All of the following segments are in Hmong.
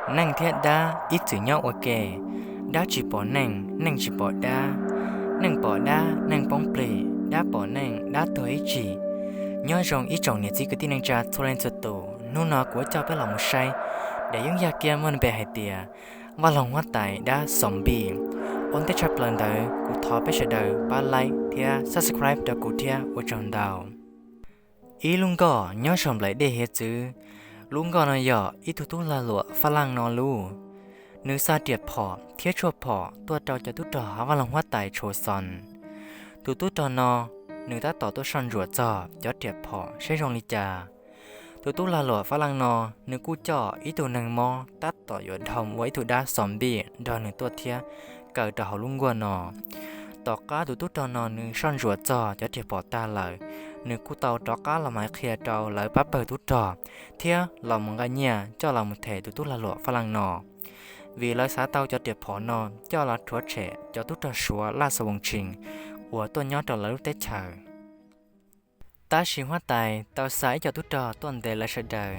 Neej thiab dab ib txwm nyob ua ke, dab tsis pom neej, neej tsis pom dab. Neej pom dab, neej poob plig, dab pom neej, dab tuag ib tsig. Nyob zoo ib tsoom niam txiv kwv tij neej tsa txhua leej txhua tus, hnub no kuv yuav coj peb los mus saib daim yeeb yag kiab muaj npe hais tias Vaj Loog Huab Tais dab zombie. Ua ntej tshaj plaws ntawd kuv thov peb sawv daws pab like thiab subscribe rau kuv thiab, ua tsaug ntau. Ib lub nkoj nyob saum nplaim dej hiav txwv. Lub nkoj no yog ib tug tub lag luam Fab Laj no lub. Nws xa riam phom thiab tshuaj phom tuaj rau cov tub rog hauv Vaj Loog Huab Tais tshuas xos. Tus tub rog no, nws tab tom tuaj soj ntsuam txog cov riam phom seb zoo li cas. Tus tub lag luam Fab Laj no, nws kuj coj ib tug neeg mob tab tom yuav dhau ua ib tug dab zombie nrog nws tuaj thiab kaw rau hauv lub nkoj no. Tom qab tus tub rog no nws soj ntsuam txog cov riam phom tag lawm, nws kuj tau rov qab los mus qhia rau lawv pab pawg tub rog thiab los mus nqa nyiaj coj los mus them tus tub lag luam Fab Laj no, vim lawv xav tau cov riam phom no coj los rhuav tshem cov tub rog Suav Laj Xo Voos Tsheej uas tuaj nyob rau lawv lub teb chaws. Tab sis Huab Tais tau xa ib co tub rog tuaj ntes lawv sawv daws,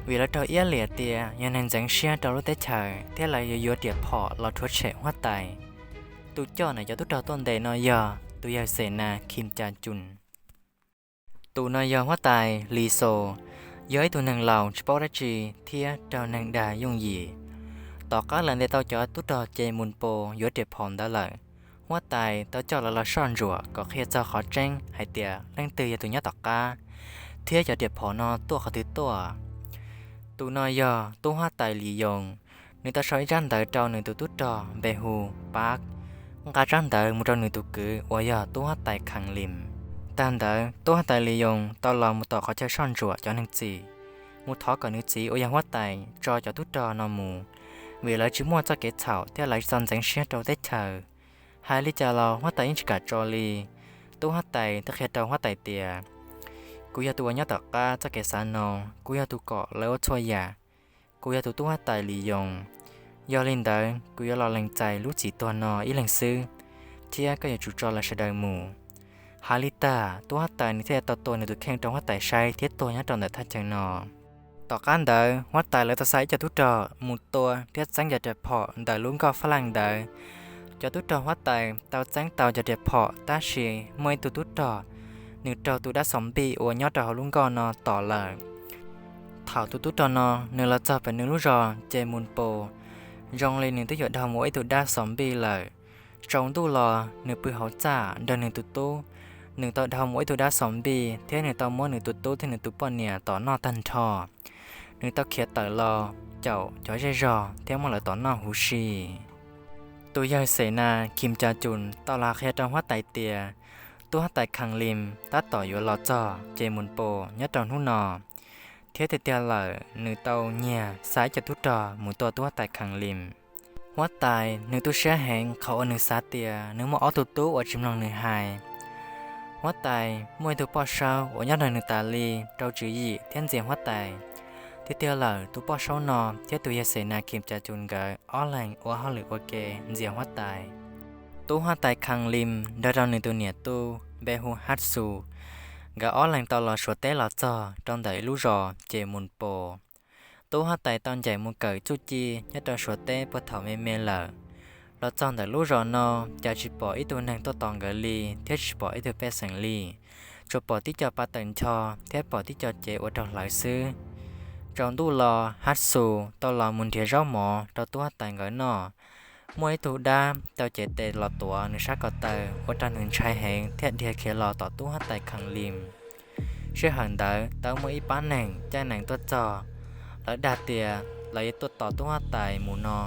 vim lawv raug iab liam tias yog neeg ntxeev siab rau lub teb chaws thiab lawv yuav yuav riam phom los rhuav tshem Huab Tais. Tus coj nws cov tub rog tuaj ntes no yog tus yawg Xes Nas Khim Cas Cuns. Tus no yog Huab Tais Lis Xos, yog ib tug neeg laus tsis paub dab tsi thiab raug neeg dag yooj yim. Tom qab lawv ntes tau cov tub rog Ces Mus Pos yuav riam phom ntawd lawm, Huab Tais tau coj lawv los soj ntsuam kom qhia txog qhov tseeb hais tias leej twg yog tus nyob tom qab, thiab cov riam phom no tuaj qhov twg tuaj. Tus no yog tub Huab Tais Lis Yoos, nws tau sau ib tsab ntawv rau nws tus tub rog npe hu Pab, nqa tsab ntawv mus rau nws tus kwv uas yog tub Huab Tais Khas Lis. Tag ntawd tub Huab Tais Lis Yoos tau los mus tom qhov chaw soj ntsuam cov neeg txim, mus thov kom nws txiv uas yog Huab Tais tso cov tub rog no mus, vim lawv tsis muaj txoj kev txhaum thiab lawv tsis tau ntxeev siab rau teb chaws. Hais li cas los Huab Tais yeej tsis kam tso li. Tub Huab Tais thiaj qhia rau Huab Tais tias, kuv yog tus uas nyob tom qab txoj kev xav no, kuv yog tus kom lawv ua txhua yam. Kuv yog tus tub Huab Tais Lis Yoos, yog li ntawd kuv yuav los lees txais lub txim tuag no ib leeg xwb, thiab koj yuav tsum tso lawv sawv daws mus. Hais li tag tub Huab Tais nws thiaj tau tua nws tus kheej rau Huab Tais saib thiab tuag nyob rau ntawm thaj chaw no. Tom qab ntawd Huab Tais lawv tau xa ib co tub rog mus tua thiab txeeb cov riam phom ntawm lub nkoj Fab Laj ntawd. Cov tub rog Huab Tais tau txeeb tau cov riam phom tab sis muaj ib tug tub rog, nws raug tus dab zombie uas nyob rau hauv lub nkoj no tom lawm. Thaum tus tub rog no nws los txog pem nws lub zos Ces Mus Pos, zoo li nws twb yuav dhau mus ua ib tug dab zombie lawm. Tsaus ntuj los nws pw hauv txaj nrog nws tus tub. Nws tau dhau mus ua ib tug dab zombie thiab nws tau muab nws tus tub thiab nws tus poj niam tom noj tag nrho. Nws tau khiav tawm los caum cov zej zog thiab muab lawv tom noj huv si. Tus yawg Xes Nas Khim Cas Cuns tau los qhia rau Huab Tais tias tub Huab Tais Khas Lis tab tom yuav los txog Ces Mus Pos nyob rau hnub no, thiab tiag tiag lawm nws tau nyiag xa ib co tub rog mus tua tub Huab Tais Khas Lis. Huab Tais nws tu siab heev qhov uas nws xav tias nws muaj ob tug tub uas tsis mloog nws hais. Huab Tais muaj ib tug poj saub uas nyob nrog nws tas li rau tswv yim thiab ntxias Huab Tais. Tiag tiag lawm tus poj saub no thiab tus yawg Xes Nas Khim Cas Cuns nkawd ob leeg ua hauj lwm ua ke ntxias Huab Tais. Tub Huab Tais Khas Lis nrog rau nws tus niam tub npe hu Hab Xus, nkawd ob leeg tau los Suav teb los txog rau ntawm ib lub zos Ces Mus Pos. Tub Huab Tais tau ncaim mus kawm txuj ci nyob rau Suav teb puag thaum me me lawm. Los txog ntawm lub zos no, cas tsis pom ib tug neeg tuaj tos nkawd li thiab tsis pom ib tug pej xeem li, tsuas pom tib co pa tawm ncho thiab pom tib co cev ua rau hlawv xwb. Tsaus ntuj los Hab Xus tau los mus nrhiav zaub mov rau tub Huab Tais nkawd noj. Muaj ib tug dab tau cev tes los tuav nws sab ko taw ua rau nws ntshai heev thiaj dhia khiav los tom tub Huab Tais Khas Lis. Sij hawm ntawd tau muaj ib pab neeg caij nees tuaj txog, lawv dag tias lawv yuav tuaj tos tub Huab Tais mus no.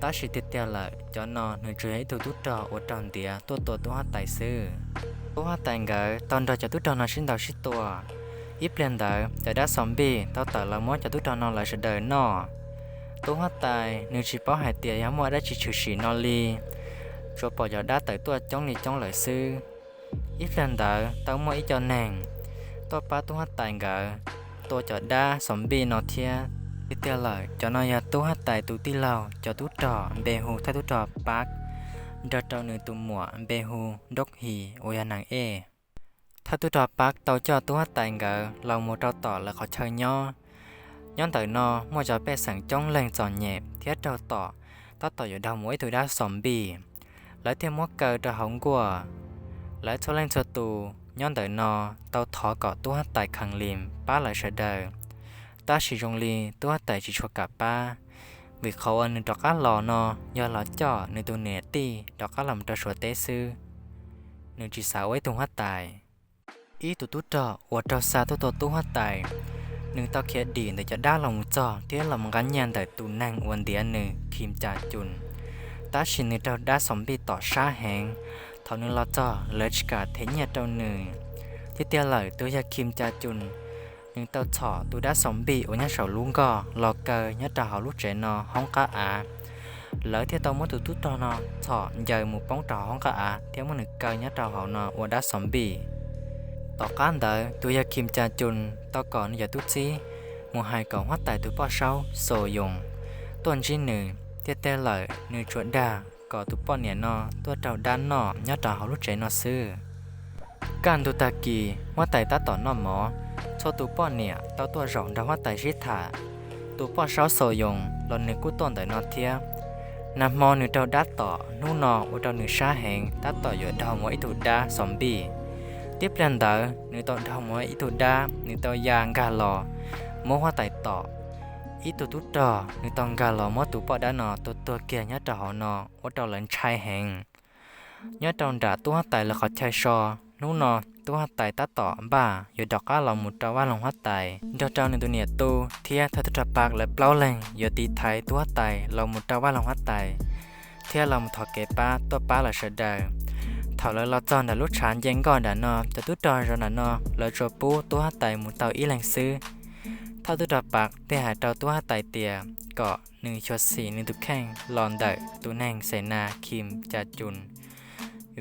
Tab sis tiag tiag lawm cov no nws tsuas yog ib tug tub rog uas raug ntiav tuaj tua tub Huab Tais xwb. Tub Huab Tais nkawd tau nrog cov tub rog no sib ntaus sib tua. Ib pliag ntawd cov dab zombie tau tawm los muab cov tub rog no lawv sawv daws noj. Tub Huab Tais nws tsis paub hais tias yog muaj dab tsi tshwm sim no li, tsuas pom cov dab tawm tuaj coob li coob lawm xwb. Ib pliag ntawd tau muaj ib co neeg tuaj pab tub Huab Tais nkawd tua cov dab zombie no thiab. Tiag tiag lawm cov no yog tub Huab Tais tus tij laug cov tub rog npe hu thawj tub rog Pab nrog rau nws tus muam npe hu Nroj His uas yog Nas Ej. Thawj tub rog Pab tau coj tub Huab Tais nkawd los mus rau tom lawv qhov chaw nyob. Nyob ntawm no muaj cov pej xeem coob leej txom nyem thiab raug tom, tab tom yuav daug mus ua ib tug dab zombie. Lawv thiaj muab kaw rau hauv nkuaj. Lawv txhua leej txhua tus nyob ntawm no tau thov kom tub huab tais Khas Lis pab lawv sawv daws, tab sis zoo li tub huab tais tsis tshua kam pab, vim qhov uas nws rov qab los no yog los coj nws tus niam tij rov qab los rau Suav teb xwb. Nws tsis xav ua ib tug huab tais. Ib tug tub rog uas raug xa tuaj tua tub huab tais, nws tau khiav dim ntawm cov dab los mus txog thiab los mus nqa nyiaj ntawm tus neeg uas ntiav nws Kim Ca Cun, tab sis nws raug dab zombie tom sab heev. Thaum nws los txog lawv tsis kam them nyiaj rau nws. Tiag tiag lawm tus yawg Kim Ca Cun, nws tau txhom tus dab zombie uas nyob saum lub nkoj los kaw nyob rau hauv lub tsev no hoob qab av. Lawv thiaj tau muab tus tub rog no txhom ncaws mus poob rau hauv hoob qab av thiab muab nws kaw nyob rau hauv no ua dab zombie. Tom qab ntawd tus yawg Kim Ca Cun tau kom nws cov tub txib mus hais kom huab tais tus poj saub Xo Yoos tuaj ntsib nws. Tiag tiag lawm nws tsuas dag kom tus poj niam no tuaj raug dab noj nyob rau hauv lub tsev no xwb. Kaj ntug tag kis huab tais tab tom noj mov, txhua tus poj niam tau tuaj zaum nrog huab tais sib tham. Tus poj saub Xo Yoos los nws kuj tuaj ntawm no thiab. Nag hmo nws raug dab tom, hnub no ua rau nws sab heev tab tom yuav daug mus ua ib tug dab zombie. Tib pliag ntawd nws tau daug mus ua ib tug dab, nws tau ya nkag los muab huab tais tom. Ib tug tub rog nws tau nkag los muab tus poj dab no tua tuag kiag nyob rau hauv no ua rau lawv ntshai heev. Nyob rau nram tub huab tais lawv qhov chaw so, hnub no tub huab tais tab tom npaj yuav rov qab los mus rau vaj loog huab tais nrog rau nws tus niam tub thiab thawj tub rog Pav lawv plaub leeg yuav tiv thaiv tub huab tais los mus rau vaj loog huab tais thiab los mus thov kev pab tuaj pab lawv sawv daws. Thaum lawv los txog nram lub tshav nce nkoj nram no, cov tub rog zov nram no lawv tsuas pub tub huab tais mus tau ib leeg xwb. Thawj tub rog Pav thiaj hais rau tub huab tais tias kom nws xyuam xim nws tus kheej los ntawm tus neeg Xes Nas Kim Ca Cun,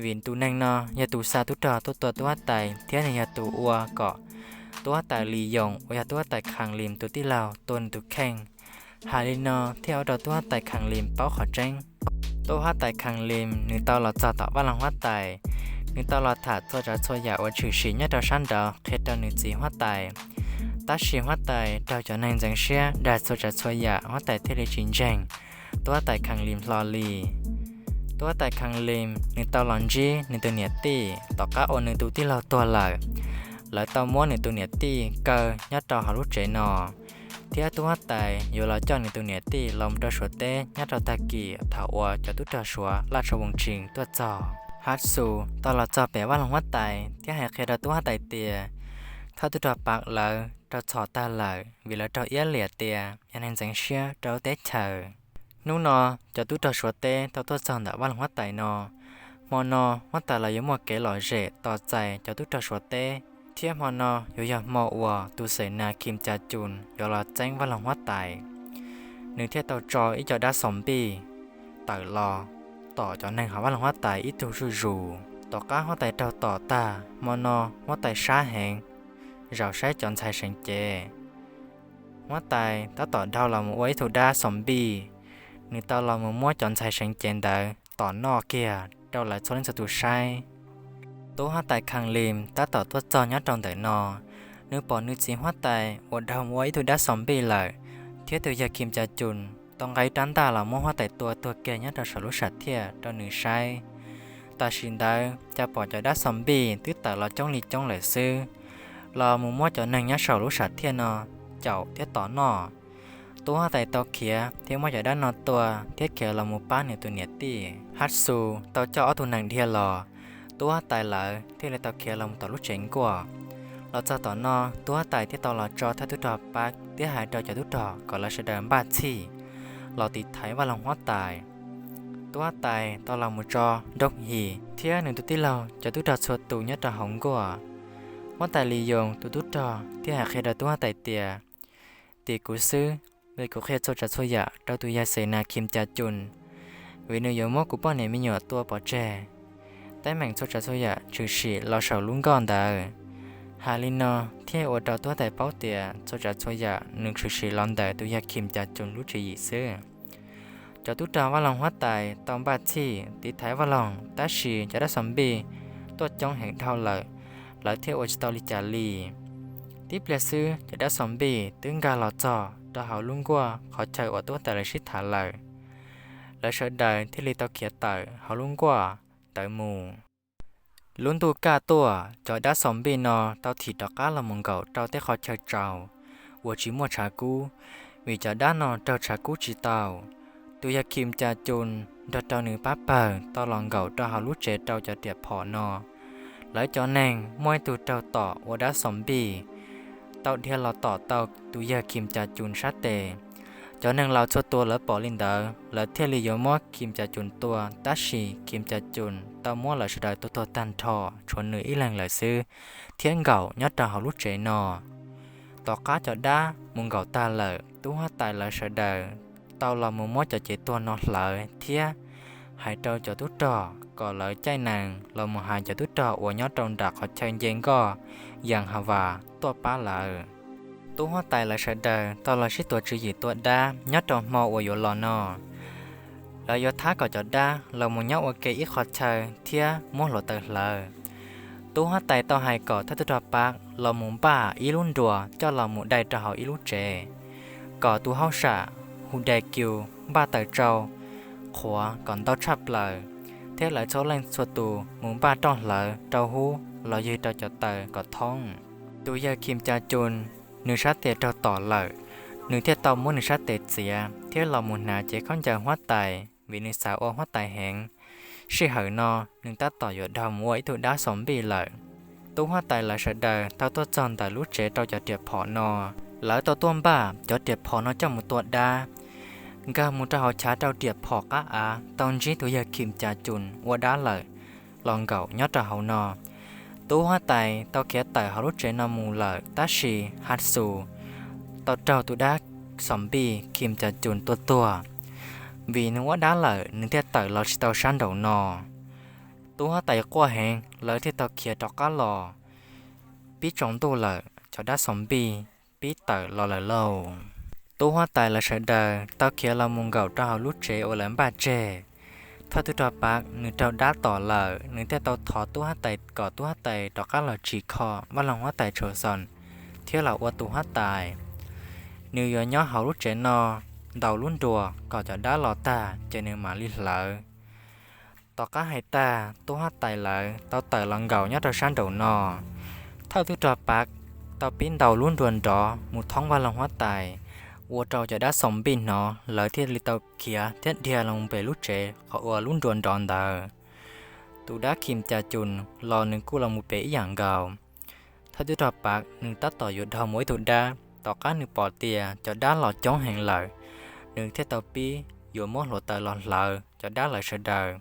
vim tus neeg no yog tus xa tub rog tuaj tua tub huab tais thiab nws yog tus ua kom tub huab tais Lis Yoos uas yog tub huab tais Khas Lis tus tij laug tua nws tus kheej. Hais li no thiaj ua rau tub huab tais Khas Lis paub qhov tseeb. Tub huab tais Khas Lis nws tau los txog tom vaj loog huab tais, nws tau los tham txhua tsav txhua yam uas tshwm sim nyob rau sab nraud qhia rau nws txiv huab tais. Tab sis huab tais raug cov neeg ntxeev siab dag txhua tsav txhua yam, huab tais thiaj li tsis ntseeg tub huab tais Khas Lis hlo li. Tub huab tais Khas Lis nws tau los ntsib nws tus niam tij tom qab uas nws tus tij laug tuag lawm. Lawv tau muab nws tus niam tij kaw nyob rau hauv lub tsev no, thiab tub huab tais yuav los coj nws tus niam tij los mus rau Suav teb nyob rau tag kis thaum uas cov tub rog Suav laj tsho voos tshis tuaj txog. Hab Xus tau los txog pem vaj loog huab tais thiab hais qhia rau tub huab tais tias thawj tub rog Pav lawv raug txhom tag lawm vim lawv raug iab liam tias yog neeg ntxeev siab rau lub teb chaws. Hnub no cov tub rog Suav teb tau tuaj txog ntawm vaj loog huab tais no. Hmo no huab tais lawv yuav muaj kev lom zem tos txais cov tub rog Suav teb, thiab hmo no yuav yog hmo uas tus Xes Nas Kim Ca Cun yuav los txeeb vaj loog huab tais. Nws thiaj tau tso ib co dab zombie tawm los tom cov neeg hauv vaj loog huab tais ib tug zuj zus. Tom qab huab tais raug tom tag, hmo no huab tais sab heev, zaum saib cov ntxhais seev cev. Huab tais tab tom dhau los mus ua ib tug dab zombie, nws tau los mus muab cov ntxhais seev cev ntawd tom noj kiag rau lawv txhua leej txhua tus saib. Tub huab tais Khas Lis tab tom tuaj txog nyob rau ntawm no, nws pom nws txiv huab tais uas dhau mus ua ib tug dab zombie lawm, thiab tus yawg Kim Ca Cun tau nqa ib rab ntaj los muab huab tais tua tuag kiag nyob rau saum lub sam thiaj rau nws saib. Tam sim ntawd cas pom cov dab zombie twb tawm los coob li coob lawm xwb, los mus muab cov neeg nyob saum lub sam thiaj no caum thiab tom noj. Tub huab tais tau khiav thiab muab cov dab no tua thiab khiav los mus pab nws tus niam tij. Hab Xus tau coj ob tug nees dhia los, tub huab tais lawv thiaj li tau khiav los mus tom lub tsev nkuaj. Los txog tom no, tub huab tais thiaj tau los tso thawj tub rog Pab thiab hais rau cov tub rog kom lawv sawv daws npaj txhij los tiv thaiv vaj loog huab tais. Tub huab tais tau los mus tso Nroo His thiab nws tus tij laug cov tub rog txhua tus nyob rau hauv nkuaj. Huab tais Lis Yoos tus tub rog thiaj hais qhia rau tub huab tais tias, tim kuv xwb, vim kuv qhia txhua tsav txhua yam rau tus yawg Xes Nas Khim Cas Cun, vim nws yuav muab kuv poj niam me nyuam tua pov tseg. Teeb meem txhua tsav txhua yam tshwm sim los saum lub nkoj ntawd. Hais li no thiaj ua rau tub huab tais paub tias txhua tsav txhua yam nws tshwm sim los ntawm tus yawg Khim Cas Cun lub tswv yim xwb. Cov tub rog vaj loog huab tais tau npaj txhij tiv thaiv vaj loog, tab sis cov dab zombie tuaj coob heev dhau lawm, lawv thiaj ua tsis tau li cas li. Tib pliag xwb cov dab zombie twb nkag los txog rau hauv lub nkuaj qhov chaw uas tub huab tais lawv sib tham lawm. Lawv sawv daws thiaj li tau khiav tawm hauv lub nkuaj ntawd mus. Lub ntuj kaj tuaj, cov dab xombis no tau thim rov qab los mus nkaum rau tej qhov chaw tsaus uas tsis muaj tshav kub, vim cov dab no raug tshav kub tsis tau. Tus yawg Khim Cas Cun nrog rau nws pab pawg tau los nkaum rau hauv lub tsev rau cov riam phom no. Lawv cov neeg muaj ib tug raug tom ua dab xombis tau dhia los tom tau tus yawg Khim Cas Cun sab tes. Cov neeg laus txhua tus lawv pom li ntawd, lawv thiaj li yuav muab Khim Cas Cun tua, tab sis Khim Cas Cun tau muab lawv sawv daws tua tuag tag nrho, tshuav nws ib leeg lawm xwb, thiab nkaum nyob rau hauv lub tsev no. Tom qab cov dab mus nkaum tag lawm, tub huab tais lawv sawv daws tau los mus muab cov cev tuag no hlawv thiab hais rau cov tub rog kom lawv caij nees los mus hais cov tub rog uas nyob rau nram qhov chaw nce nkoj Yas Has Vas tuaj pab lawv. Tub huab tais lawv sawv daws tau los sib tuav tswv yim tua dab nyob rau hmo uas yuav los no. Lawv yuav thab kom cov dab los mus nyob ua ke ib qhov chaw thiab muab hluav taws hlawv. Tub huab tais tau hais kom thawj tub rog Pab los mus npaj ib lub nruas coj los mus dai rau hauv ib lub tsev, kom tus hauj sam hu dai kiu npaj taws tsau qhuav kom ntau tshaj plaws, thiab lawv txhua leej txhua tus mus npaj roj hlawv rau hub los ywg rau cov taws kom thoob. Tus yawg Khim Cas Cun, nws sab tes raug tom lawm, nws thiaj tau muab nws sab tes txiav thiab los mus hnav cev khaub ncaws huab tais vim nws xav ua huab tais heev. Sij hawm no nws tab tom yuav dhau mus ua ib tug dab xombis lawm. Tub huab tais lawv sawv daws tau tuaj txog ntawm lub tsev rau cov riam phom no. Lawv tau tuaj npaj cov riam phom no coj mus tua dab. Nkag mus rau hauv chav rau riam phom qab av tau ntsib tus yawg Khim Cas Cun ua dab lawm los nkaum nyob rau hauv no. Tub huab tais tau khiav tawm hauv lub tsev no mus lawm, tab sis Has Xus tau raug tus dab xombis Khim Cas Cun tua tuag. Vim nws ua dab lawm, nws thiaj tawm los tsis tau sab nraum no. Tub huab tais quaj heev, lawv thiaj tau khiav rov qab los. Pib tsaus ntuj lawm, cov dab xombis pib tawm los lawm lauj. Tub huab tais lawv sawv daws tau khiav los mus nkaum rau hauv lub tsev uas lawv npaj tseg. Thawj tub rog Pav nws raug dab tom lawm, nws thiaj tau thov tub huab tais kom tub huab tais rov qab los tsim kho Vaj Loog huab tais Tshau Xoos thiab los ua tus huab tais. Nws yuav nyob hauv lub tsev no ntaus lub nruas kom cov dab los tag ces nws mam li hlawv. Tom qab hais tag, tub huab tais lawv tau tawm los nkaum nyob rau sab nraum no. Thawj tub rog Pav tau pib ntaus lub nruas nrov mus thoob Vaj Loog huab tais, ua rau cov dab xombis hnov, lawv thiaj li tau khiav thiab dhia los pem lub tsev qhov uas lub nruas nrov ntawd. Tus dab Khim Cas Cun los nws kuj los mus pem ib yam nkaus. Thawj tub rog Pav nws tab tom yuav dhau mus ib tug dab, tom qab nws pom tias cov dab los coob heev lawm, nws thiaj tau pib yuav muab hluav taws los hlawv cov dab lawv sawv daws.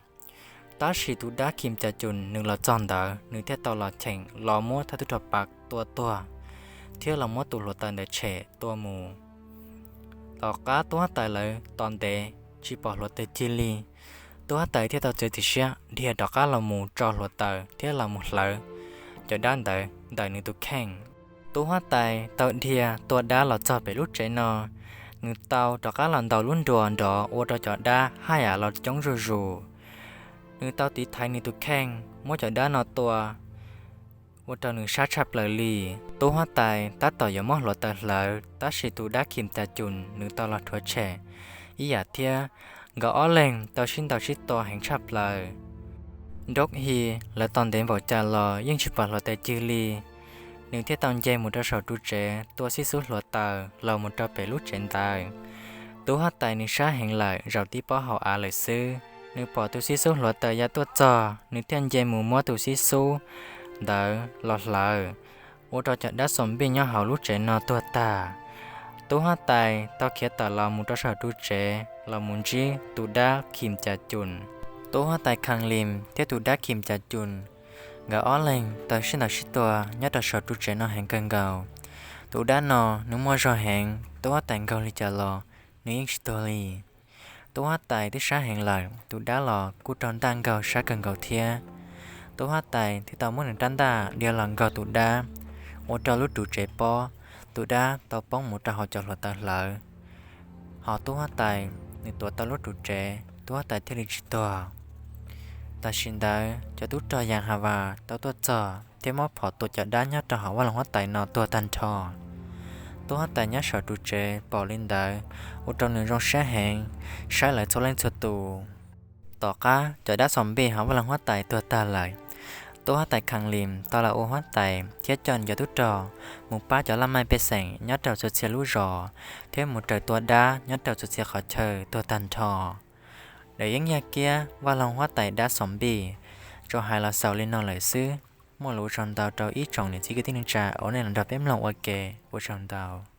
Tab sis tus dab Khim Cas Cun nws los txog ntawd, nws thiaj tau los cheem los muab thawj tub rog Pav tua tuag, thiab los muab tus hluav taws ntawd tshem tua mus. Tom qab tub huab tais lawv tos ntev tsis pom hluav taws cig li, tub huab tais thiaj tau txiav txim siab dhia rov qab los mus tso hluav taws thiab los mus hlawv cov dab ntawd ntawm nws tus kheej. Tub huab tais tau dhia tua dab los txog pem lub tsev no, nws tau rov qab los ntaus lub nruas nrov ua rau cov dab haj yam los coob zuj zus. Nws tau tiv thaiv nws tus kheej muab cov dab no tua, ua rau nws sab tshaj plaws li. Tub huab tais tab tom yuav muab hluav taws hlawv, tab sis tus dab Khim Cas Cun nws tau los rhuav tshem ib yam thiab. Nkawd ob leeg tau sib ntaus sib tua heev tshaj plaws. Nrov hi, lawv tos ntev npaum cas los yeej tsis pom hluav taws cig li. Nws thiaj tau nce mus rau saum ru tsev tua xib xub hluav taws los mus rau pem lub tsev ntawd. Tub huab tais nws sab heev lawm, zaum tib pob hauv av lawm xwb. Nws pom tus xib xub hluav taws ya tuaj txog, nws thiaj nce mus muab tus xib xub ntawd los hlawv, ua rau cov dab xombis nyob hauv lub tsev no tuag tag. Tub huab tais tau khiav tawm los mus rau saum ru tsev los mus ntsib tus dab Khim Cas Cun. Tub huab tais Khas Lim thiab tus dab Khim Cas Cun, nkawd ob leeg tau sib ntaus sib tua nyob rau saum ru tsev no heev kawg nkaus. Tus dab no nws muaj zog heev, tub huab tais nkaug li cas los nws yeej tsis tuag li. Tub huab tais twb sab heev lawm, tus dab los kuj raug ntaj nkaug sab kawg nkaus thiab. Tub huab tais thiaj tau muab nws rab ntaj dhia los nkaug tus dab, ua rau lub ru tsev pob, tus dab tau poob mus rau hauv cov hluav taws hlawv. Ho tub huab tais nws tuav tau lub ru tsev, tub huab tais thiaj li tsis tuag. Tam sim ntawd cov tub rog Yas Has Vas tau tuaj txog thiab muab phom tua cov dab nyob rau hauv Vaj Loog huab tais no tuag tag nrho. Tub huab tais nyob saum ru tsev pom li ntawd, ua rau nws zoo siab heev, saib lawv txhua leej txhua tus. Tom qab cov dab xombie hauv Vaj Loog huab tais tuag tag lawm, tub huab tais Khas Lim tau los ua huab tais thiab coj nws cov tub rog mus pab cov laj mej pej xeem nyob rau txhua txhia lub zos, thiab mus raws tua dab nyob rau txhua txhia qhov chaw tuag tag nrho. Daws yeeb yaj kiab Vaj Loog huab tais dab xombie, tsuas hais los xaus li no lawm xwb. Muaj lus ua tsaug ntau rau ib tsoom niam txiv kwv tij neej tsa uas nej los nrog peb mloog ua ke, ua tsaug ntau.